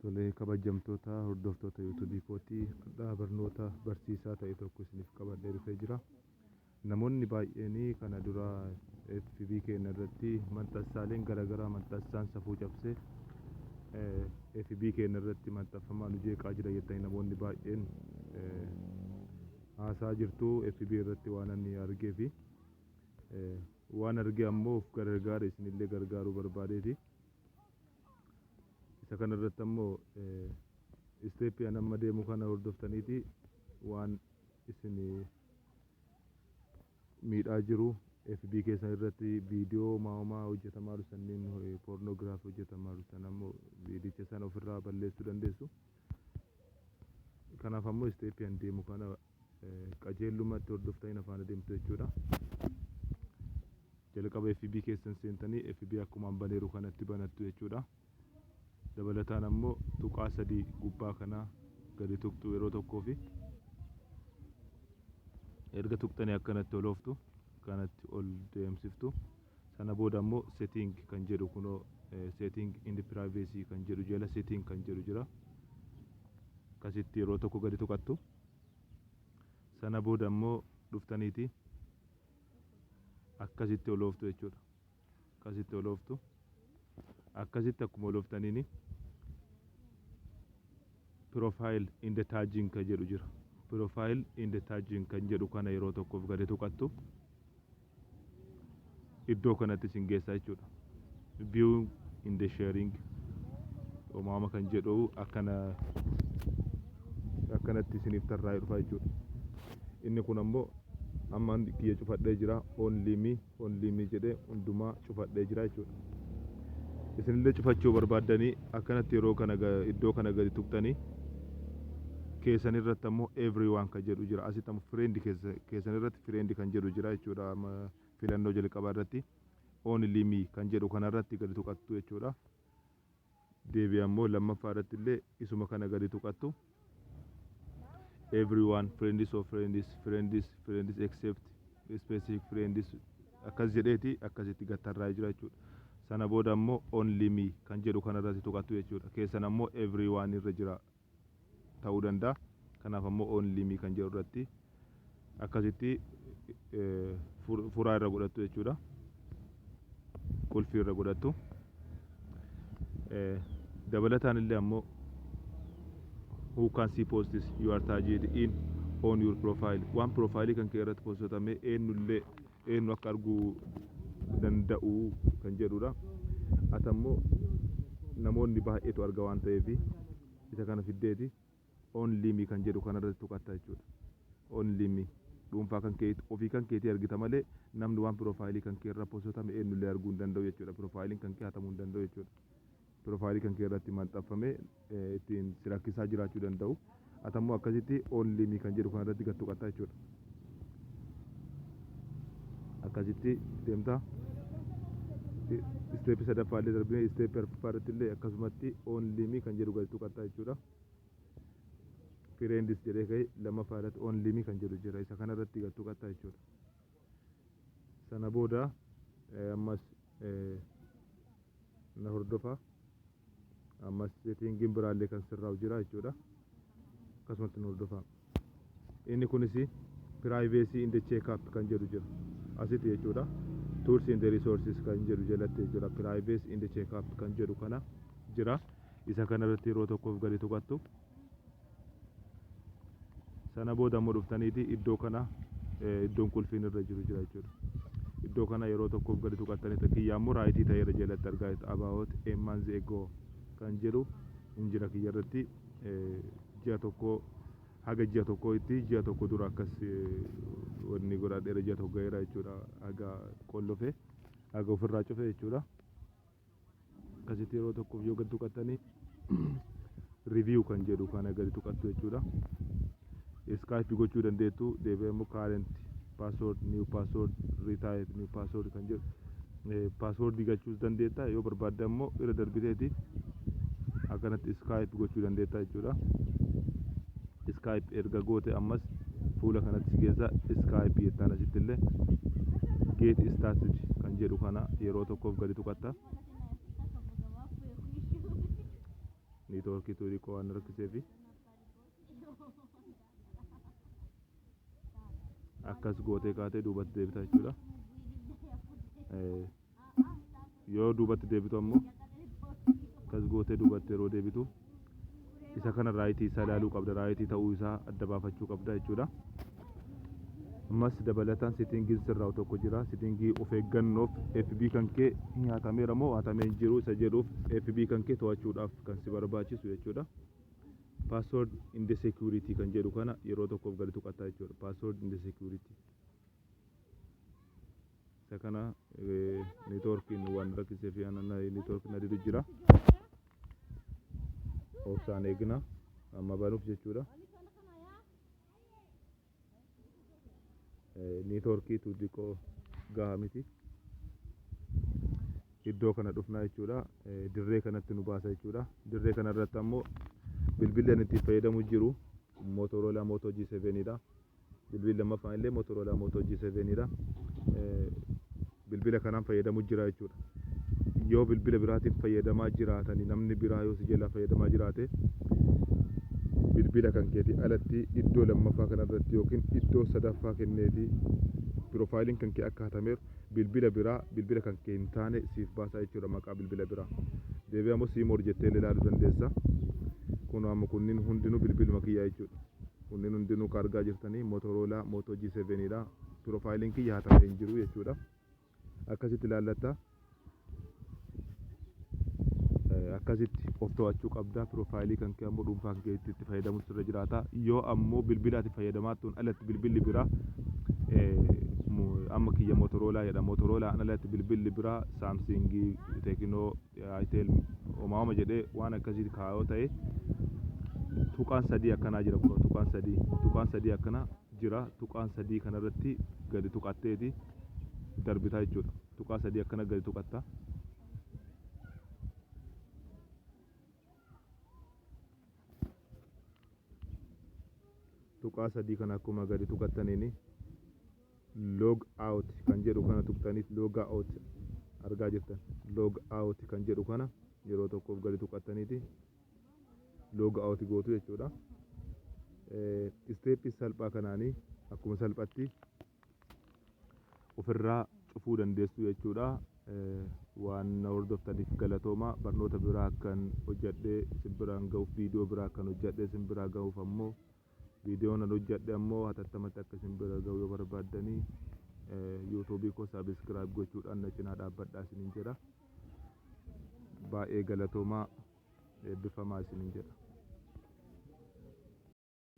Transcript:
Tolee, kabajamtoota hordoftoota YouTubeii kootii, har'a barnoota barsiisaa ta'e tokko isiniif qabadhee dhufee jira. Namoonni baay'een kana dura FB keenya irratti maxxansaaleen garaagaraa, maxxansaan safuu cabsee FB keenya irratti maxxanfamaa nu jeeqaa jira jettanii namoonni baay'een haasaa jirtu. FB irratti waan ani argee fi waan arge ammoo of gargaare isinillee gargaaruu barbaadeeti. Isa kana irratti ammoo stepii an amma deemu kana hordoftaniiti waan isin miidhaa jiru, FB keessan irratti viidiyoo maamaa hojjetamaa jiru sanniin, pornography hojjetamaa jiru sana ammoo viidicha sana ofirraa balleessuu dandeessu. Kanaaf ammoo stepii an deemu kana qajeellumatti hordoftanii afaan adeemtu jechuudha. Jalqaba FB keessan seentanii FB akkuma an baneeru kanatti banattu jechuudha. Dabalataan ammoo tuqaa sadii gubbaa kanaa gadi tuqxu yeroo tokkoo fi erga tuqxanii akkanatti ol ooftu, kanatti ol deemsiftu. Sana booda ammoo setting kan jedhu, kunoo setting and privacy kan jedhu jala setting kan jedhu jira. Akkasitti yeroo tokko gadi tuqattu. Sana booda ammoo dhuftaniiti akkasitti ol ooftu jechuudha. Akkasitti ol ooftu. Akkasitti akkuma ol ooftaniini profile and tagging kan jedhu jira. Profile and tagging kan jedhu kana yeroo tokkoof gadi tuqattu. Iddoo kanatti isin geessa jechuudha. View and sharing uumama kan jedhu akkana akkanatti isiniif tarraa'ee dhufa jechuudha. Inni kun ammoo amma kiyya cufadhee jira. Only me, only me jedhee hundumaa cufadhee jira jechuudha. Isinillee cufachuu barbaaddanii akkanatti yeroo kana iddoo kana gadi tuqxanii keessan irratti ammoo everyone kan jedhu jira. Asitti ammoo friend, keessan irratti friend kan jedhu jira jechuudha. Filannoo jalqabaa irratti only me kan jedhu kanarratti gadi tuqattu jechuudha. Deebii ammoo lammaffaa irratti illee isuma kana gadi tuqattu. Everyone, friends of friends, friends, friends except specific friends akkas jedheeti akkasitti gattarraa jira jechuudha. Sana booda ammoo only me kan jedhu kanarratti tuqattu jechuudha. Keessan ammoo everyone irra jira ta'uu danda'a. Kanaaf ammoo only me kan jedhu irratti akkasitti furaa irra godhattu jechuudha. Qulfii irra godhattu. Dabalataan illee ammoo who can see posts you are tagged in on your profile, waan profaayilii kan kee irratti postotamee eenyullee eenyu akka arguu danda'u kan jedhudha. Ati ammoo namoonni baay'eetu arga waan ta'eef isa kana fiddeeti only me kan jedhu kanarratti tuqatta jechuudha. Only me, dhuunfaa kan kee, ofii kan keetii argita malee namni waan profaayilii kan kee irra postotame eenyullee arguu hin danda'u jechuudha. Profaayiliin kan kee hatamuu hin danda'u jechuudha. Profaayilii kan kee irratti maxxanfamee ittiin si rakkisaa jiraachuu danda'u. Ati ammoo akkasitti only me kan jedhu kanarratti gad tuqatta jechuudha. Akkasitti deemta. Stepii sadaffaa illee darbinee stepii arfaffaa irratti illee akkasumatti only me kan jedhu gadi tuqatta jechuudha. Friends jedhee ka'e, lammaffaa irratti only me kan jedhu jira. Isa kanarratti gad tuqatta jechuudha. Sana booda ammas na hordofa. Ammas settingiin biraallee kan sirraa'u jira jechuudha. Akkasumatti na hordofa. Inni kunis privacy and checkup kan jedhu jira. Asitti jechuudha. Tools and resources kan jedhu jalatti jechuudha. Privacy and checkup kan jedhu kana jira. Isa kanarratti yeroo tokkoof gadi tuqattu. Sana booda immoo dhuftaniiti iddoo kana, iddoon qulfiin irra jiru jira jechuudha. Iddoo kana yeroo tokkoof gadi tuqattanii, kiyya immoo rightii ta'eera jalatti argaa jirtu. About a month ago kan jedhu hin jira kiyya irratti. Ji'a tokko, haga ji'a tokko itti, ji'a tokko dura akkas wanni godhadheera. Ji'a tokko ga'eera jechuudha, haga qollofe, haga ofirraa cufe jechuudha. Akkasitti yeroo tokkoof yoo gadi tuqattanii review kan jedhu kana gadi tuqattu jechuudha. Skip gochuu dandeettu. Deebi'ee immoo current password, new password, retype new password kan jedhu passwordii galchuus dandeetta. Yoo barbaadde ammoo irra darbiteeti akkanatti skip gochuu dandeetta jechuudha. Skip erga goote ammas fuula kanatti si geessa. Skip jettaan asitti illee get started kan jedhu kana yeroo tokkoof gadi tuqatta. Ni Networkiitu xiqqoo waan rakkiseefi akkas gootee kaatee duubatti deebita jechuudha. Yoo duubatti deebitu ammoo, akkas gootee duubatti yeroo deebitu, isa kana rightii isaa ilaaluu qabda, rightii ta'uu isaa adda baafachuu qabda jechuudha. Ammas dabalataan settingiin sirraa'u tokko jira. Settingii of eeggannoof FB kan kee hatameera moo hatamee hin jiru isa jedhuuf FB kan kee to'achuudhaaf kan si barbaachisu jechuudha. Password and security kan jedhu kana yeroo tokkoof gadi tuqatta jechuudha. Password and security. Isa kana networkiin waan rakkisee fi networkiin adiitu jira. Obsaan eegna amma banuuf jechuudha. Networkiitu xiqqoo gahaa miti. Iddoo kana dhufnaa jechuudha. Dirree kanatti nu baasa jechuudha. Dirree kana irratti ammoo bilbilli ani itti fayyadamu jiru Motorola Moto G7 dha. Bilbilli lammaffaan illee Motorola Moto G7 dha. Bilbila kanaan fayyadamu jira jechuudha. Yoo bilbila biraatiif fayyadamaa jiraatanii, namni biraa yoo si jalaa fayyadamaa jiraate, bilbila kan keetii alatti iddoo lammaffaa kanarratti yookiin iddoo sadaffaa kenneeti profileiin kan kee akka hatameeru bilbila biraa, bilbila kan kee hin taane siif baasaa jechuudha, maqaa bilbila biraa. Deebi'ee ammoo see more jettee ilaaluu dandeessa. Kun amma kunniin hundinuu bilbiluma kiyyaa jechuudha. Kunneen hundinuu kan argaa jirtanii Motorola Moto G7 dha. Profileiin kiyya hatamee hin jiru jechuudha. Akkasitti ilaallatta. Akkasitti of to'achuu qabda. Profileii kan kee ammoo dhuunfaa kan keetti itti fayyadamutu sirra jiraata. Yoo ammoo bilbila ati fayyadamaa tun alatti bilbilli biraa, amma kiyya Motorola jedha. Motorola alatti bilbilli biraa Samsungii, Tecno, Itel, homaama jedhee waan akkasii kaayoo ta'e, tuqaan sadii akkanaa jira. Kun tuqaan sadii akkana jira. Tuqaan sadii kanarratti gadi tuqatteeti darbitaa jechuudha. Tuqaa sadii akkana gadi tuqatta. Tuqaa sadii kana akkuma gadi tuqattaniini log out kan jedhu kana tuqxaniif, log out argaa jirtan, log out kan jedhu kana yeroo tokkoof gadi tuqattaniiti log out gootu jechuudha. Stepii salphaa kanaanii akkuma salphatti ofirraa cufuu dandeessu jechuudha. Waan na hordoftaniif galatooma. Barnoota biraa akkan hojjedhee isin biraan gahuuf, viidiyoo biraa akkan hojjedhee isin biraa gahuuf ammoo, viidiyoon an hojjedhe ammoo hatattamatti akka isin bira gahu yoo barbaaddanii, YouTubeii koo subscribe gochuudhaan na cinaa dhaabbadhaa isiniin jedha. Baay'ee galatoomaa, eebbifamaa isiniin jedha.